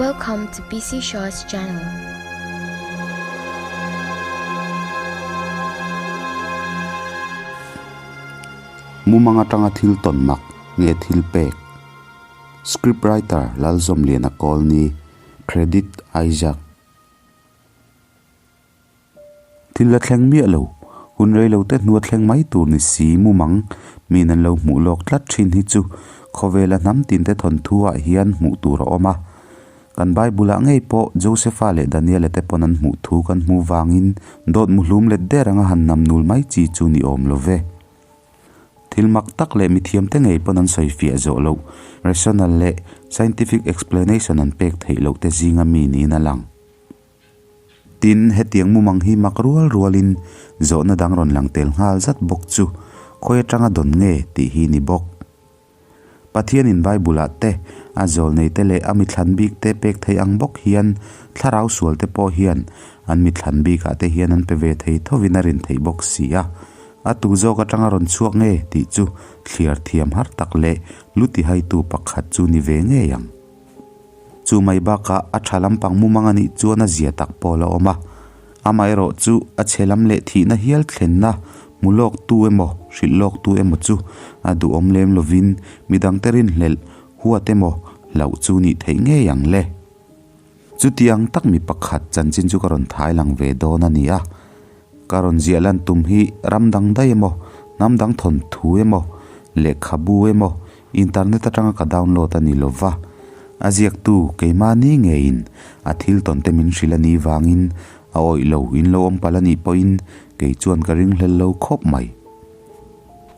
Welcome to PC Shaw's channel. Mumang atanga thil tawn mak nge thil pek? Scriptwriter Lalzawmliana Kawlni, Credit, Isaac. Thil la thleng miah lo, hun rei lo te hnua thleng mai tur ni si mumang min an lo hmuh lawk tlat thin hi chu khawvela hnam tin te thawnthu ah hian hmuh tur a awm a. Kan Bible ah ngei pawh Josepha leh Daniela te pawn an hmuh thu kan hmuh vangin dawt muhlum let der anga han nam nul mai chi chu ni awm lo ve. Thil mak tak leh mithiamte ngei pawn an sawi fiah zawh loh, rational leh scientific explanation an pek theih loh te zinga mi niin a lang. Tin, hetiang mumang hi mak rual rualin zawhna dang rawn lang tel nghal zat bawk chu khawi atanga dawn nge tih hi ni bawk. Pathianin Bible-ah te, a zawlneite leh a mithlan bikte pek theih ang bawk hian thlarau sualte pawh hian an mithlan bikah te hian an pe ve thei thovin a rin theih bawk si a. A tu zawk atanga rawn chhuak nge tih chu thliar thiam har tak leh lu tihaitu pakhat chu ni ve ngei ang. Chu mai bakah a tha lampang mumang a nih chuan a zia tak pawl a awm a. Amaherawh chu a chhe lam leh thihna hial thlenna hmu lawk tu emaw hrilh lawk tu emaw chu a duhawm lem lovin midangte rinhlelh huat emaw hlauh chu nih theih ngei ang le. Chutiang tak mi pakhat chanchin chu ka rawn thai lang ve dawn a ni a. Ka rawn ziah lan tum hi ram dang daih emaw, hnam dang thawnthu emaw, lehkhabu emaw, internet atanga ka download a ni lo va. A ziaktu keimahni ngeiin a thil tawn te min hrilh a nih vangin a awih lo in lo awm palh a nih pawhin kei chuan ka ringhlel lo khawp mai.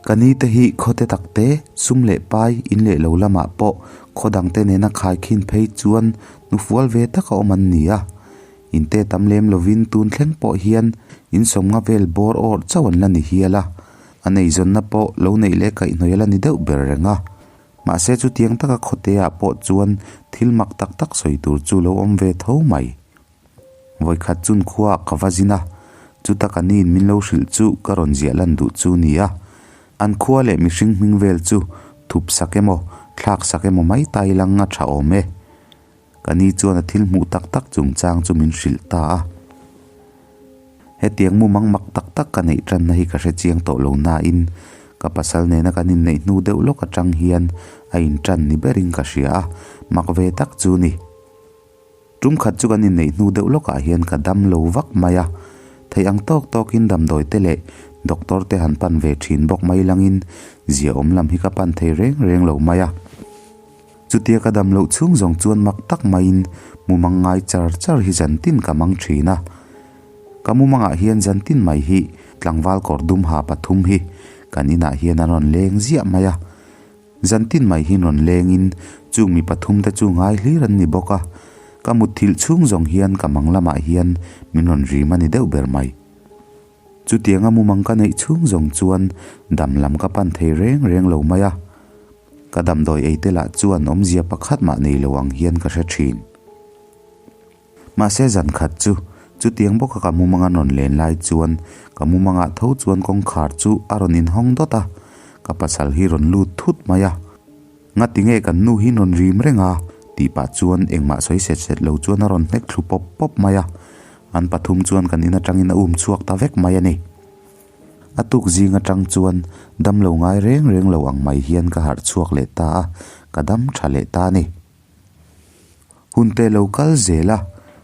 Ka ni te hi khawte tak te, sum leh pai, in leh lo lamah pawh khaw dang te nena khaikhin phei chuan hnufual ve taka awm an ni a. Inte tam lem lovin tun thleng pawh hian in sawmnga vel bawr awrh chauh an la ni hial a, a neizawnna pawh lo neih leh kaihhnawih a la ni deuh ber reng a. Mahse chutiang taka khawteah pawh chuan thil mak tak tak sawi tur chu lo awm ve tho mai. Vawikhat chun khuaah ka va zin a, chuta ka niin min lo hrilh chu ka rawn ziah lan duh chu ni a. An khua leh mihring hming vel chu thup sak emaw, thlak sak emaw mai ta ilang a tha awm e. Ka ni chuan a thil hmuh tak tak chungchang chu min hrilh ta a. Hetiang mumang mak tak tak ka neih tanna hi ka hre chiang tawh lo nain ka pasal nena kan inneih hnu deuh lawk atang hian a intan ni berin ka hria a, mak ve tak chu ni. Tum khat chu kan inneih hnu deuh lawkah hian ka dam lo vak mai a, theih ang tawk tawkin damdawi te leh doctor te han pan ve thin bawk mai langin ziaawm lam hi ka pan thei reng reng lo mai a. Chutia ka dam loh chhung zawng chuan mak tak maiin mumang ngai char char hi zantin ka mang thin a. Ka mumangah hian zantin mai hi tlangval kawr dum ha pathum hi kan inah hian an rawn leng ziah mai a. Zantin mai hi rawn lengin chung mi pathum te chu ngai hlir an ni bawk a. Ka mutthilh chhung zawng hian ka mang lamah hian min rawn rim a ni deuh ber mai. Chutianga mumang ka neih chhung zawng chuan dam lam ka pan thei reng reng lo mai a. Ka damdawi ei te lah chuan awmzia pakhat mah nei lo ang hian ka hre thin. Mahse zan khat chu, chutiang bawka ka mumang an rawn len lai chuan ka mumangah tho chuan kawngkhar chu a rawn inhawng dawt a, ka pasal hi rawn lut thut mai a. Ngati nge kan nu hi rawn rim reng a? tih pah chuan engmah sawi set set lo chuan a rawn hnek thlu pawp pawp mai a. An pathum chuan kan in atangin a um chhuak ta vek mai a ni. A tuk zing atang chuan dam lo ngai reng reng lo ang mai hian ka harh chhuak leh ta a, ka dam tha leh ta a ni. Hun te lo kal zel a,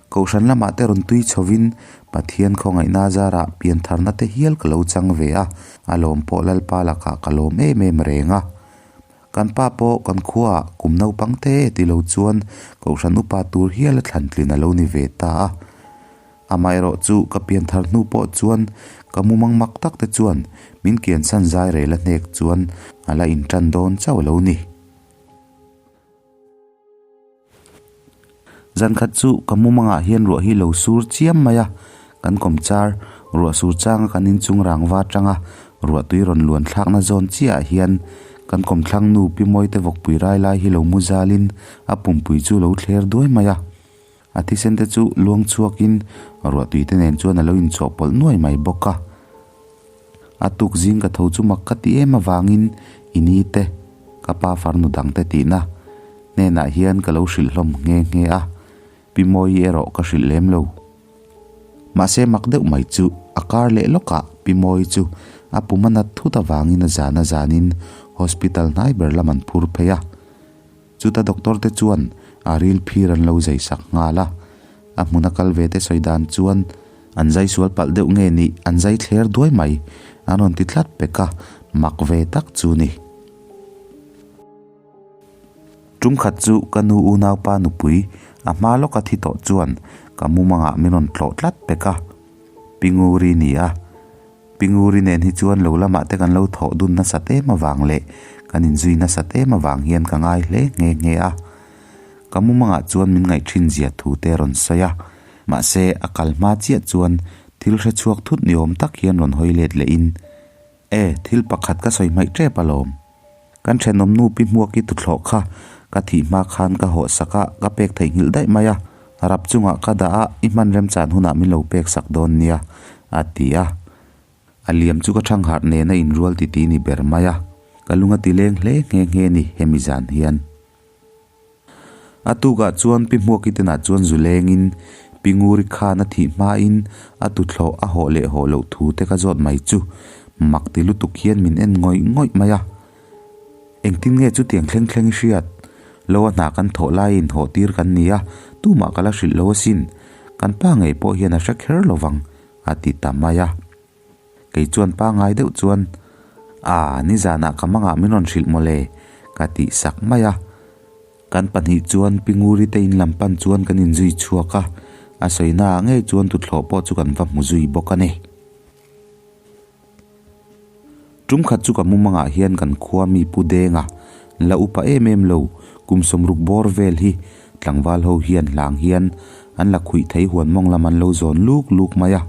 Kohhran lamah te rawn tui chhovin Pathian khawngaihna zarah piantharna te hial ka lo chang ve a, a lawm pawh Lalpa lakah ka lawm em em reng a. Kan pa pawh kan khuaah kum naupang te ti lo chuan Kohhran upa tur hial a thlantlin a lo ni ve ta a. Amaherawh chu ka pianthar hnu pawh chuan ka mumang mak tak te chuan min kiansan zai rel a hnek chuan a la intan dawn chauh lo ni. Zankhat chu ka mumangah hian ruah hi lo sur chiam mai a, kan kawmchar ruah sur changa kan inchung rangva atanga ruahtui rawn luan thlakna zawn chiahah hian kan kawmthlang nu Pi Mawite vawkpui rai lai hi lo mu zalin a pumpui chu lo thler duai mai a. A thisen te chu luang chhuakin ruahtui te nen chuan a lo inchawhpawlh nuai mai bawk a. A tuk zing ka tho chu mak ka ti em avangin i ni te, ka pa farnu dang te tihna hnenah hian ka lo hrilh hlawm nghe nghe a. Pi Mawii erawh ka hrilh lem lo. Mahse mak deuh mai chu a kar leh lawkah Pi Mawii chu a pum a nat thut avangin a zan a zanin hospital hnai ber lam an phur phei a. Chuta doctor te chuan a ril phir an lo zai sak nghal a. A hmuna kal ve te sawi dan chuan an zai sual palh deuh nge nih an zai thler duai mai an rawn ti tlat pek a, mak ve tak chu ni. Tum khat chu ka nu unaupa nupui a hma lawka thi tawh chuan ka mumangah min rawn tlawh tlat pek a, Pi Nguri ni a. Pi Nguri nen hi chuan lo lamah te kan lo thawh dun nasat em avang leh kan inzui nasat em avang hian ka ngai hle nghe nghe a. Ka mumangah chuan min ngaih thin zia thu te rawn sawi a, mahse a kal hma chiah chuan thil hre chhuak thut ni awm tak hian rawn hawi let lehin, E, thil pakhat ka sawi hmaih tep alawm. Kan thenawm nu pi hmuaki tuthlawh kha ka thih hma khan ka hawh sak a, ka pek theihnghilh daih mai a, rap chungah ka dah a, i hman remchan hunah min lo pek sak dawn nia, a ti a. A liam chu ka thangharh nena inrual titi ni ber mai a, ka lung a ti leng hle nghe nghe ni hemi zan hian. A tukah chuan Pi Hmuaki tenah chuan zu lengin Pi Nguri khan a thih hmain a tuthlawh a hawh leh hawh loh thu te ka zawt mai chu mak ti lutuk hian min en ngawih ngawih mai a. Engtin nge chutiang thleng thleng i hriat? Lo a hna kan thawh laiin hawh tir kan ni a, tumah ka la hrilh lo asin. Kan pa ngei pawh hian a hre kher lo vang, a ti ta mai a. Kei chuan pangai deuh chuan, A, nizanah ka mangah min rawn hrilh mawle, ka tih sak mai a. Kan pahnih chuan Pi Nguri te in lam pan chuan kan inzui chhuak a, a sawina ah ngei chuan tuthlawh pawh chu kan va hmu zui bawk a ni. Tum khat chu ka mumangah hian kan khua mi Pu Denga, la upa em em lo, kum sawmruk bawr vel hi tlangval ho hian hlang hian an la khuih thei huan mawng lam an lo zawn luk luk mai a.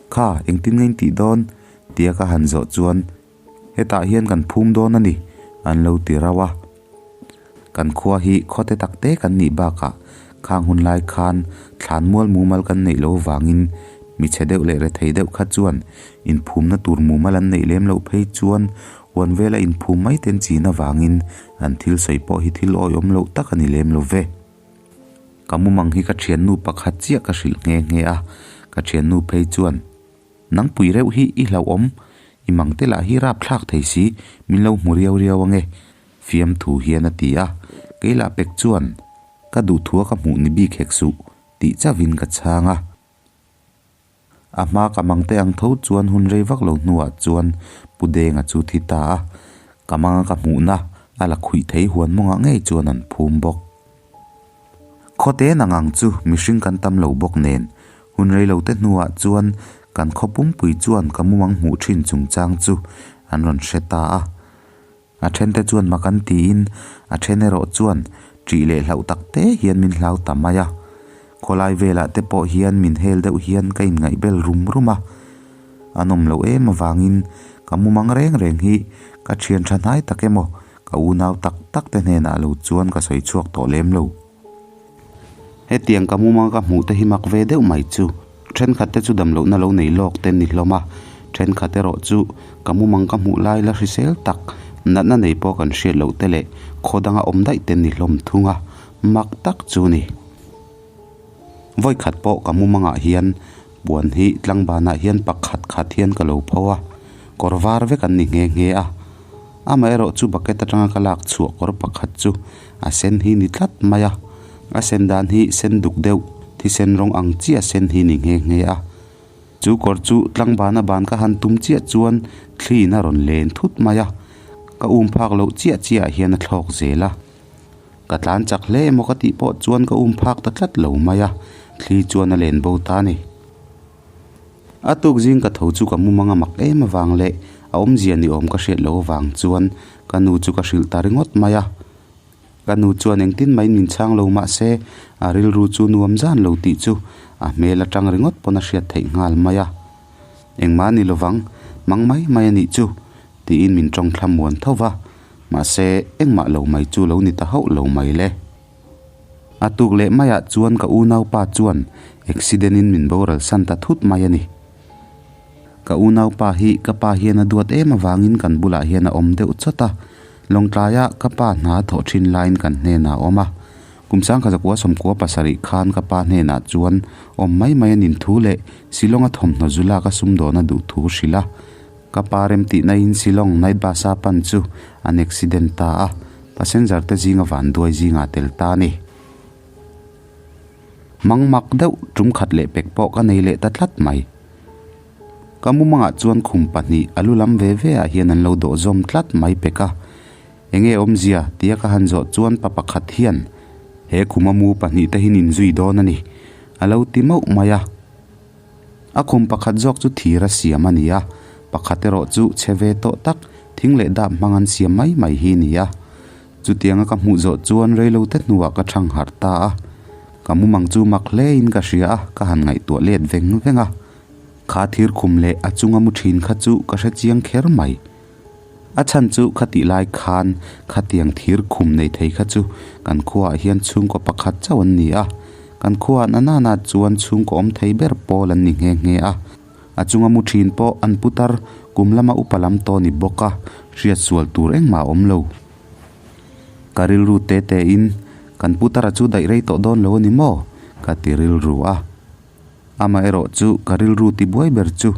Kha, engtin nge in tih dawn? tia ka han zawh chuan, Hetah hian kan phum dawn a ni, an lo ti rauh a. Kan khua hi khawte tak te kan nih bakah khang hun lai khan thlan mual mumal kan neih loh vangin mi chhe deuh leh rethei deuh kha chuan inphumna tur mumal an neih lem loh phei chuan huan vela inphum mai ten chin avangin an thil sawi pawh hi thil awihawm loh tak a ni lem lo ve. Ka mumang hi ka thiannu pakhat chiah ka hrilh nghe nghe a, ka thiannu phei chuan, Nangpui reuh hi i hlauhawm, i mang te lah hi rap thlak thei si, min lo hmu riau riau ange, fiamthu hian a ti a, kei lah pek chuan, Ka duhthua ka hmuh ni bik hek suh, tih chauhin ka chhang a. A hma ka mang te ang tho chuan hun rei vak lo hnuah chuan Pu Denga chu thi ta a, ka manga ka hmuhna a la khuih thei huan mawngah ngei chuan an phum bawk. Khawte nang ang chu mihring kan tam lo bawk nen, hun rei lo te hnuah chuan kan khaw pumpui chuan ka mumang hmuh thin chungchang chu an rawn hre ta a. A thente chuan mak an tiin a then erawh chuan ṭih leh hlauh tak te hian min hlau ta mai a. Khawlai velah te pawh hian min hel deuh hian ka inngaihbel rum rum a. An awm loh em avangin ka mumang reng reng hi ka thian tha hnai tak emaw ka unau tak tak te hnenah lo chuan ka sawi chhuak tawh lem lo. Hetiang ka mumang ka hmuh te hi mak ve deuh mai chu. Thenkhat te chu damlohna lo nei lawk te ni hlawm a, thenkhat erawh chu ka mumang ka hmuh lai la hrisel tak, natna nei pawh kan hriat loh te leh khaw danga awm daih te ni hlawm thung a, mak tak chu ni. Vawikhat pawh ka mumangah hian puan hi tlangbanah hian pakhat khat hian ka lo pho a, kawr var vek an ni nghe nghe a. Amaherawh chu bucket atanga ka lak chhuah kawr pakhat chu a sen hi ni tlat mai a, a sen dan hi sen duk deuh, thisen rawng ang chiah sen hi ni nghe nghe a. Chu kawr chu tlangbana ban ka han tum chiah chuan thliin a rawn len thut mai a, ka um phak loh chiah chiah ah hian a thlawk zel a. Ka tlan chak hle emaw ka tih pawh chuan ka um phak ta tlat lo mai a, thli chuan a len bo ta a ni. A tuk zing ka tho chu ka mumang a mak em avang leh a awmzia ni awm ka hriat loh avang chuan ka nu chu ka hrilh ta ringawt mai a. Ka nu chuan engtin mai min chhang lo mah se a rilru chu nuam zan lo tih chu a hmel atang ringawt pawn a hriat theih nghal mai a. Engmah ni lovang, mang mai mai a nih chu tiin min tawng thla muan tho va, mahse engmah lo mai chu lo ni ta hauh lo mai le. A tuk leh maiah chuan ka unaupa chuan accident in min boral san ta thut mai a ni. Ka unaupa hi ka pa hian a duat em avangin kan bulah hian a awm deuh chawt a, Lawngtlaia ka pa hna thawh thin laiin kan hnenah a awm a. Kum 1997 khan ka pa hnenah chuan awm mai mai a nin thu leh Shillong-a thawmhnaw zu lak a sumdawn a duh thu hrilh a. Ka pa remtihna in Shillong night bus a pan chu an accident ta a, passenger te zinga vanduai zingah tel ta a ni. Mang mak deuh tum khat leh pek pawh ka nei leh ta tlat mai. Ka mumangah chuan khum pahnih a lu lam ve ve ah hian an lo dawh zawm tlat mai pek a. Enge awmzia tia ka han zawh chuan pa pakhat hian he khuma mu pahnih te hi nin zui dawn a ni a lo ti mauh mai a. A khum pakhat zawk chu thir a siam a ni a, pakhat erawh chu chhe ve tawh tak thing leh dap hmang an siam mai mai hi a ni a. Chutianga ka hmuh zawh chuan reilote hnuah ka thang harh ta a, ka mumang chu mak hlein ka hria a, ka han ngaihtuah let veng veng a. Kha thir khum leh a chunga mu thin kha chu ka hre chiang kher mai. A chhan chu khatih lai khan khatiang thir khum nei thei kha chu kan khuaah hian chhungkaw pakhat chauh an ni a, kan khuaah na nana chuan chhungkaw awm thei ber pawl an ni nghe nghe a. A chunga mu thin pawh an putar kum lama upa lam tawh ni bawk a, hriat sual tur engmah a awm lo. Ka rilru te te in, kan putara chu daih rei tawh dawn lo a ni maw? ka ti rilru a. Amaherawh chu ka rilru ti buai ber chu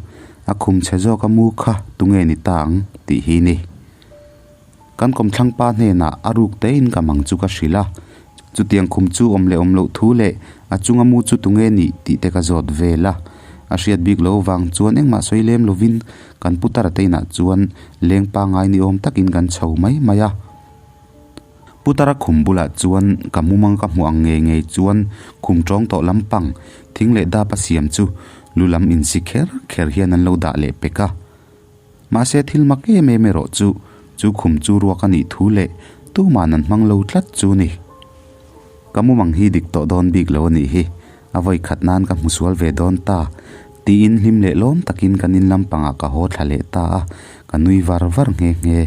a khum chhe zawk a mu kha tunge ni ta ang tih hi ni. Kan kawmthlang pa hnenah a ruk te in ka mang chu ka hrilh a, chutiang khum chu awm leh awm loh thu leh a chunga mu chu tunge nih tih te ka zawt vel a. A hriat bik lo vang chuan engmah sawi lem lovin kan putara te inah chuan leng pangai ni awm takin kan chho mai mai a. Putara khum bulah chuan ka mumang ka hmuh ang ngei ngei chuan khum tawng tawh lampang thing leh dap a siam chu lu lam insi kher kher hian an lo dah leh pek a. Mahse thil mak em em erawh chu chu khum chu ruak a nih thu leh tuman an hmang lo tlat chu ni. Ka mumang hi dik tawh dawn bik lo a nih hi, a vawi khat nan ka hmu sual ve dawn ta tiin hlim leh lawm takin kan in lampangah ka haw thla leh ta a, ka nui var var nghe nghe.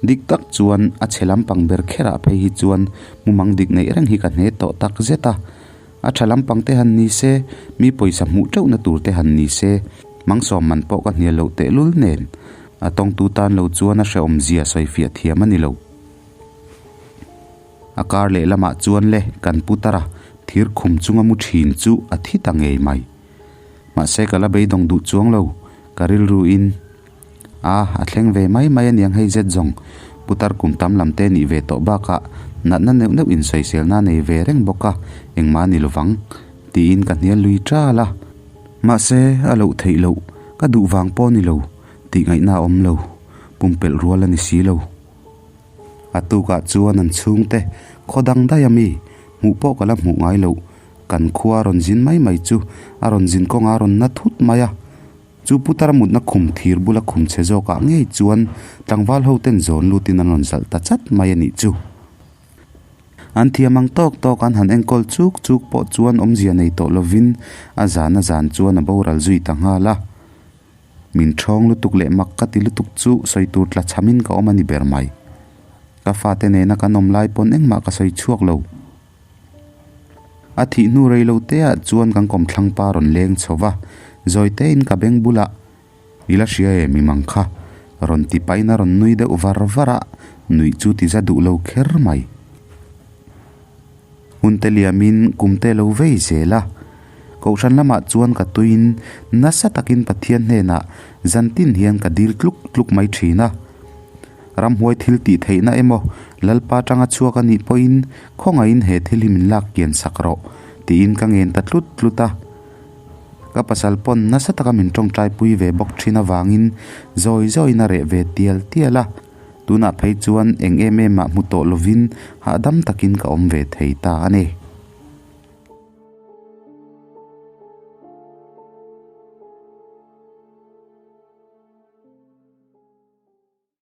Dik tak chuan a chhe lampang ber kherah phei hi chuan mumang dik neih reng hi ka hne tawh tak zet a. A tha lampang te han ni se, mi pawisa hmuh teuhna tur te han ni se, mangsawm man pawh ka hnial loh tehlul nen a tawngtu tan lo chuan a hrehawm zia sawifiah thiam a ni lo. A kar lehlamah chuan le kan putar a, thir khum chunga mu thin chu a thi ta ngei mai. Mahse ka la beidawng duh chuang lo, ka rilru in. A, a thleng ve mai mai aniang hei zet zawng. Putar kum tam lam te nih ve tawh bakah natna neuh neuh insawiselna a nei ve reng bawk a, engmah a ni lovang, tiin ka hnial lui ṭal a. Mahse, a loh theih loh, ka duh vang pawh a ni lo, tih ngaihna a awm lo, pumpelh rual a ni si lo. A tukah chuan an chhungte khaw dang daih a mi, hmuh pawh ka la hmuh ngai loh, kan khua a rawn zin mai mai chu a rawn zin kawngah a rawn na thut mai a. Chu putar mutna khum thir bula khum chhe zawkah ngei chuan tlangval ho ten zawn lutin an rawn zalh ta chat mai a nih chu. An thiam ang tawk tawk an han enkawl chuk chuk pawh chuan awmzia nei tawh lovin a zan a zan chuan a boral zui ta nghal a. Min ṭhawng lutuk leh mak ka ti lutuk chu sawi tur tla chhamin ka awm a ni ber mai. Ka fate nena kan awm lai pawn engmah ka sawi chhuak lo. A thih hnu rei lo te ah chuan kan kawmthlang pa rawn leng chho va, zawi te in ka beng bulah I la hria em i mang kha? rawn ti pahin a rawn nui deuh var var a, nuih chu ti za duh lo kher mai. Hun te liamin kum te lo vei zel a, kohhran lamah chuan ka tuiin nasa takin Pathian hnenah zantin hian ka dil tluk tluk mai thin a. Ramhuai thil tih theihna emaw Lalpa tanga chhuak a nih pawhin khawngaihin he thil hi min lak kian sak rawh tiin ka ngen ta tlut tlut a. Ka pasal pawn nasa taka min tawngtai pui ve bawk thin avangin zawi zawiin a reh ve tial tial a. Tunah phei chuan eng em em ah hmu tawh lovin hahdam takin ka awm ve thei ta a ni.